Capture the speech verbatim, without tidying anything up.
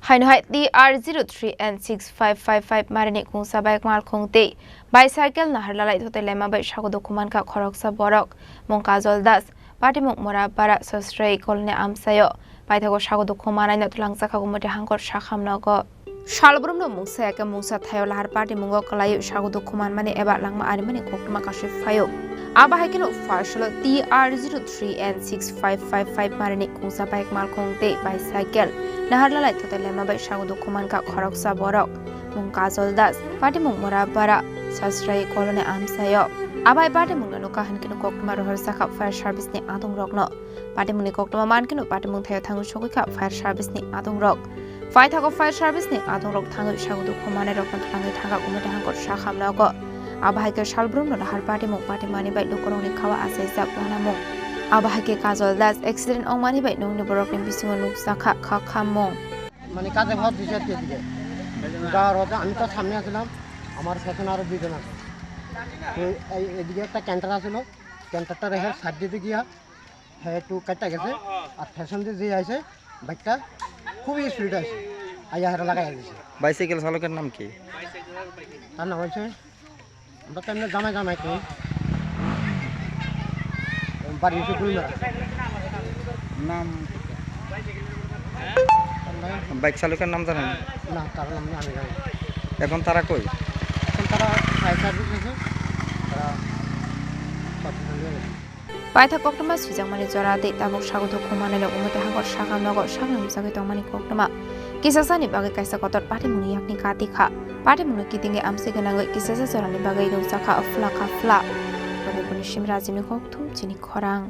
Haino hai T R zero three N six five five five marini kungsa bike malkhung tei bicycle naharlalai thotai lema bai sago dukhu mankha khoroksa borok, mung Kajol Das, patimung Murapara, Sosrai colony amchaio. Paithago sago dukhu manai no twlangjakha gumati hangkor sakham nogo. Salbrumno mungsa eke mungsa thaio lahar patimungo kwlaiwi sago dukhu manmani eba langma arimani koktwma kasui phaio. Abo hai kheno pharsalo T R zero three N six five five five marini kungsa bike malkhung tei bicycle naharlalai thotai lema bai sago dukhu mankha khoroksa borok, mung Kajol Das, patimung Murapara, Sosrai colony amchaio. Abo hai patimungno nukha hinkhe koktwma rohorjakha fire service ni adongrokno. Patimungni koktwma mankheno patimung thaio thangwi sogwikha fire service ni adongrok. Paithago fire service ni adongrok thangwi sago dukhu manai rokno twlangwi thangkha umui hangkor sakham nogo. Abo hai khe salbrumno lahar patimung patimani bai lukurokni khawa achaijak uanamung. Abo hai khe Kajol Das accident wngmani bai nokni borokni bisingo nukjakha khakhammung. মানে কাজে ঘর দিছে আর কি এদিকে। যাওয়ার পথে আমি তো সামনে আছিলাম, আমার পেছনে আরো দুইজন আছে। তো এই এদিকে একটা ক্যান্টার আছিল, ক্যান্টারটা রেখে সাইড দিতে গিয়া হ্যাঁ একটু কাটটা গেছে, আর পেছন দিয়ে যে আইছে বাইকটা খুবই স্পিড আছে, আইয়া হেরা লাগাই দিছে। বাইসাইকেল চালকের নাম কি? তার নাম হচ্ছে, আমরা তো এমনি জামাই জামাই কই, বাড়ি হচ্ছে গুলমারা। নাম? বাইক চালকের নাম জানেন? না, তার নাম আমি জানি না। এখন তারা কই? এখন তারা ফায়ার সার্ভিস আছে, তারা হসপিটালে গেছে। Paithak koktwma swijakmani jora tei tabuk sago dukhu manai rok umui tei hangkor sakam nogo saknamjagwi tongmani koktwma. Kisasani bagwi kaisa kotor patimungni yakni kati kha. Patimungno kitingwi amchwi gwnangwi kisasa jorani bagwi rwngjakha phla kha phla. Bodeboni sim rajini kokthum chini khorang.